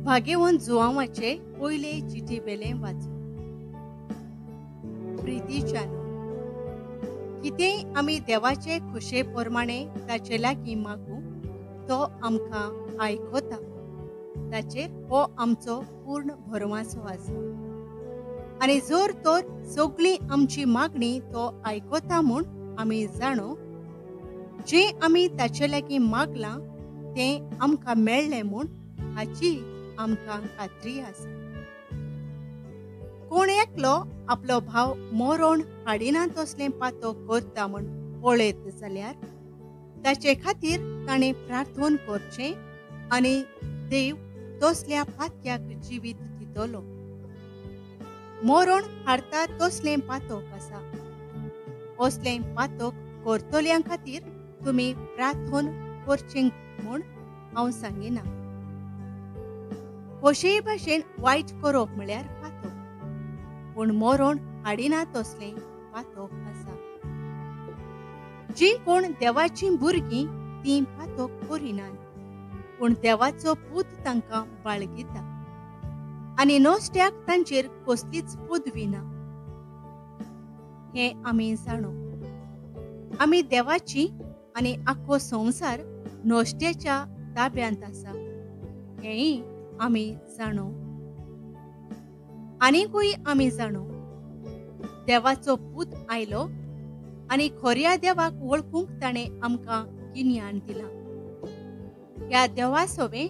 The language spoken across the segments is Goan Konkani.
भाग्यवंत जुवांवाचे पयले चिटी वेलें वाचूं. प्रितीच्यानो, कितेंय आमी देवाचे खुशे प्रमाणे ताचे लागीं मागूं तो आमकां आयकता. ताचेर हो आमचो पूर्ण भरवासो आसा आनी जर तर सगळी आमची मागणी तो आयकता म्हूण आमी जाणो, जें आमी ताचे लागीं मागलां तें आमकां मेळ्ळें म्हूण हाची आमकां खात्री आसा. कोण एकलो आपलो भाव मरण हाडिना तसलें पातो करता म्हूण पळयत जाल्यार ताचे खातीर ताणें प्रार्थना करचें आनी देव तसल्या पात्याक जिवीत दितलो. मरण हाडता तसलें पातक आसा. असलें पातक करतल्यां खातीर तुमी प्रार्थना करचें म्हूण हांव सांगिना. कशेय भाशेन वायट करप म्हळ्यार पातक, पूण मरण हाडिना तसलें पातक आसा. जीं कोण देवाचीं भुरगीं तीं पातक करिनात, पूण देवाचो पूत तांकां बाळगिता आनी नश्ट्याक तांचेर कसलीच पदवी ना. हें आमी जाणो. आमी देवाची आनी आख्खो संवसार नश्ट्याच्या ताब्यांत आसा हेंय आमी जाणो. आनीकूय आमी जाणो, देवाचो पूत आयलो आनी खऱ्या देवाक वळखूंक ताणें आमकां गिन्यान दिलां. ह्या देवा सोवें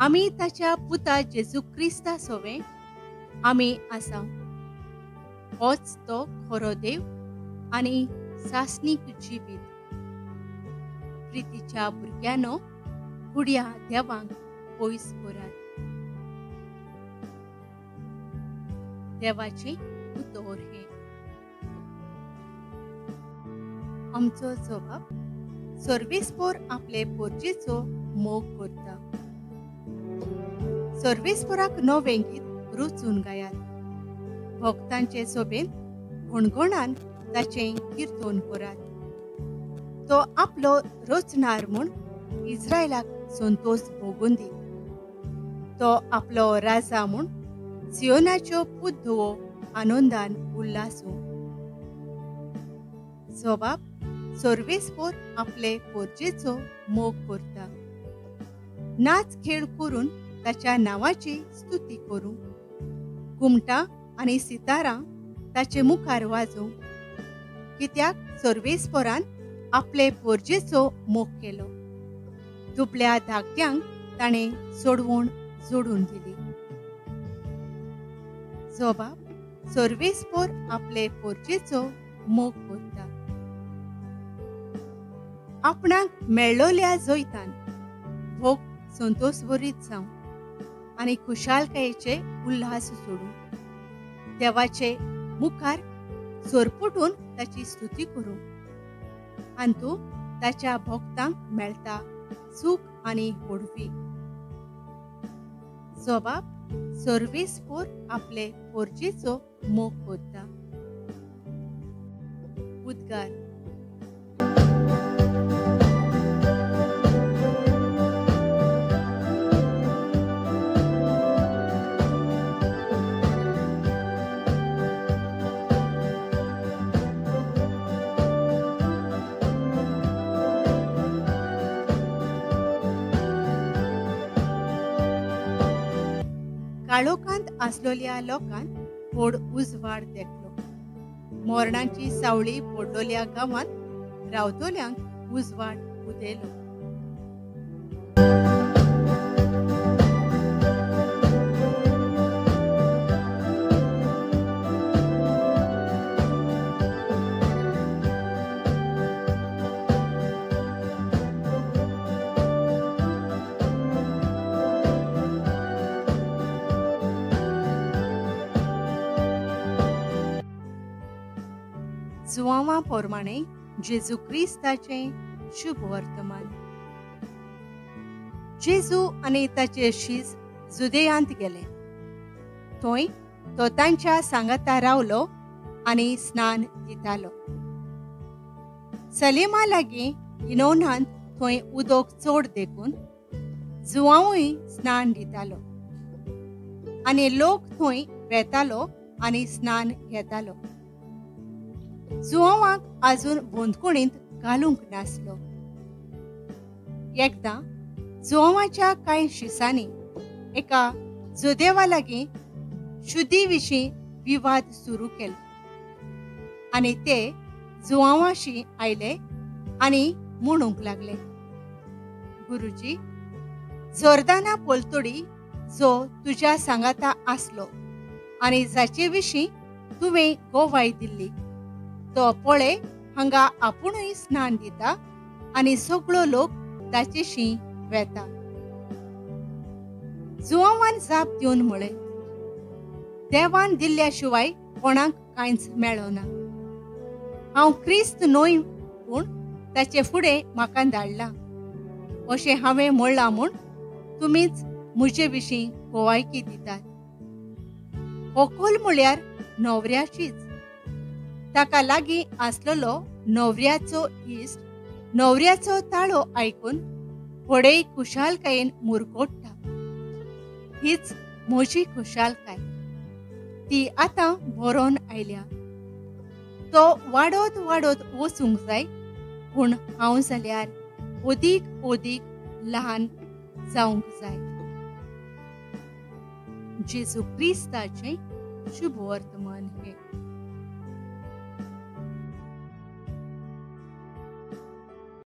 आमी ताच्या पुता जेजू क्रिस्ता सोवें आमी आसा. होच तो खरो देव आनी सासणीक जिवीत. प्रितीच्या भुरग्यांनो, गुड्या देवांक पयस करात. देवाचें उतर हें. आमचो जबाब सर्वेस्पोर आपले पोरजेचो मोग करता. सर्वेस्पोराक नवें गीत रुचून गायात. भक्तांचे सोबेन घणघणान ताचें किर्तन करात. तो आपलो रचणार म्हूण इस्रायलाक संतोष भोगून दी. तो आपलो राजा म्हूण सियोनाच्यो पुद्धवो आनंदान उल्हासूं. जबाब सर्वेस्पोर आपले पोरजेचो मोग करता. नाच खेळ करून ताच्या नांवाची स्तुती करूं. घुमटां आनी सितारां ताचे मुखार वाजोवं. कित्याक सर्वेस्पोरान आपले पोरजेचो मोग केलो. दुबल्या धाकट्यांक ताणें सोडवण जोडून दिली. जबाब सर्वेस्पोर आपले पोरजेचो मोग करता. आपणाक मेळ्ळोल्या जैतान भोग संतोषभरीत जावं आनी खुशालकायेचे उल्हास सोडूं. देवाचे मुखार सरपुटून ताची स्तुती करूं. आनी ताच्या भक्तांक मेळटा सूख आनी होडवी. जबाब सर्वेस्पोर आपले पोरजेचो मोग करता. उद्गार. काळोखांत आसलोल्या लोकांत व्हड उजवाड देखलो. मोरणाची सावळी पडलोल्या गांवांत रावतल्यांक उजवाड उदेलो. जुवांवा प्रमाणे जेजू क्रिस्ताचें शुभ वर्तमान. जेजू आनी ताचे शीस जुदेयांत गेले. थंय तो तांच्या सांगाता रावलो आनी स्नान दितालो. सलेमा लागीं इनोनांत थंय उदक चड देखून जुवांवूय स्नान दितालो, आनी लोक थंय वेतालो आनी स्नान घेतालो. जुआंवाक आजून बंदखणींत घालूंक नासलो. एकदां जुआंवाच्या कांय शिसांनी एका जुदेवा लागीं शुद्धी विशीं विवाद सुरू केलो आनी ते जुआंवाशी आयले आनी म्हणूंक लागले, गुरुजी, जोर्दाना पलतडी जो तुज्या सांगाता आसलो आनी जाचे विशीं तुवें गोवाय दिल्ली तो पळय हांगा आपुणूय स्नान दिता आनी सगळो लोक ताचेशी वेता. जुआंवान जाप दिवन म्हळें, देवान दिल्ल्या शिवाय कोणाक कांयच मेळना. हांव क्रिस्त न्हय, पूण ताचे फुडें म्हाका धाडला अशें हांवें म्हणलां म्हूण तुमीच म्हजे विशीं गोवायकी दितात. होकल म्हळ्यार न्हवऱ्याचीच. ताका लागीं आसलेलो न्हवऱ्याचो इश्ट न्हवऱ्याचो ताळो आयकून व्हडेय खुशालकायेन मुरगोट्टा. हीच म्हजी खुशालकाय, ती आतां बरोवन आयल्या. तो वाडत वाडत वचूंक जाय, पूण हांव जाल्यार अदीक अदीक ल्हान जावंक जाय. जेजू क्रिस्ताचें शुभ वर्तमान हें.